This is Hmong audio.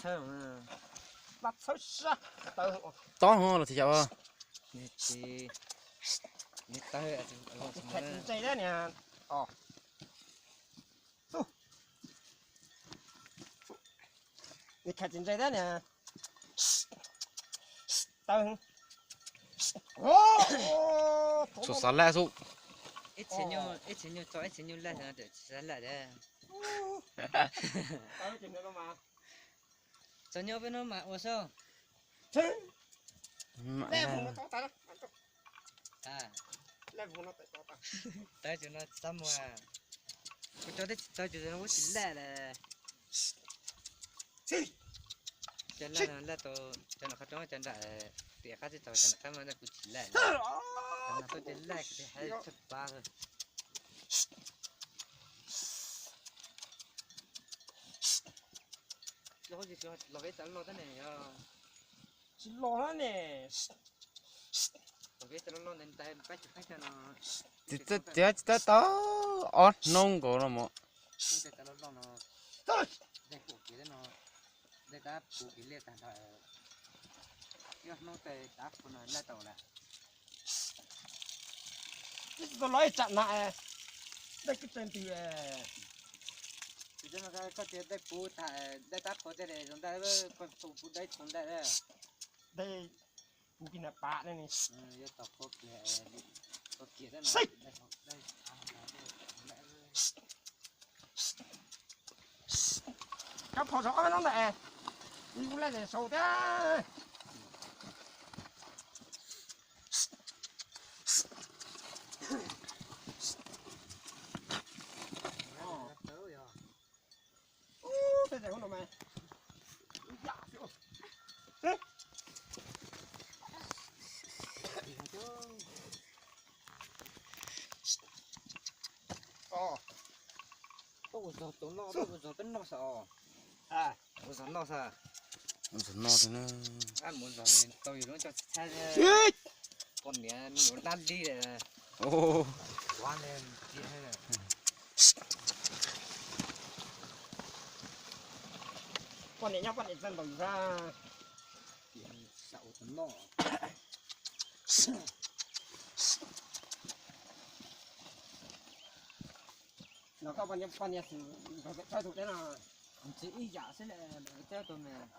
thawb. Tob hov los tsis yog. Tsis, tsis tawg. Ntse thiab niag. Nws khav tsis ntse thiab niag. Tawg. Xav xav laj xwb. Ib txhia nyuj tso ib txhia nyuj laj xwb, tsis xav laj thiab. Txog nyob peb no mas ua saib. Tawv tsum no txab muag. Kuv cov teb tsis txawv tsum no kuv tsis laj lawm. Cov laj no laj tau cov nram qab roob, cov nram tiam qab tsis txaus, cov nram qab mas kuv tsis laj. Cov no tuaj cov laj kuv tsis hais tshaj pab. Los peb txawv los tab ne yog. Tsis los hab ne. Los peb txawv los los ntawd ntawd pab cov qeeb cov no. Tsis txawv, tsis txawv tau ob hnub nkaus no mas. Ub, tej txawv los los no, dej puv kiag no, dej tab puv kiag liaj tag nrho. Ib hnub tej dab qhuav no laj tau lawm. Twb tsis tau los ib tsam na, dej kwj tsees ntws. Tsis tau no koj tias dej puv tag, dej tab qhuav tej zoo ntais, koj puv dej txhua ntais. Dej puv kiag na pam ne. Yuav tau qhuav kiag, qhuav kiag. Kab phom saum ob peb hnub ntawd, ib kuv laj saud thiab. Tej zaum no mas ib yam xwb. Ua zog tus noj, ua zog peb noj xwb os. Ua zog noj xwb. Ua zog noj xwb na. Mus zog tau yus lub coj txhab, poj niam mus dab li. Poj niam nyob poj niam txawj ntaus yus. Los koj poj niam xwm nrog peb txhawb tus teb no. Ntxiv ib yam xwb lawm, lawv txhawb tus mas.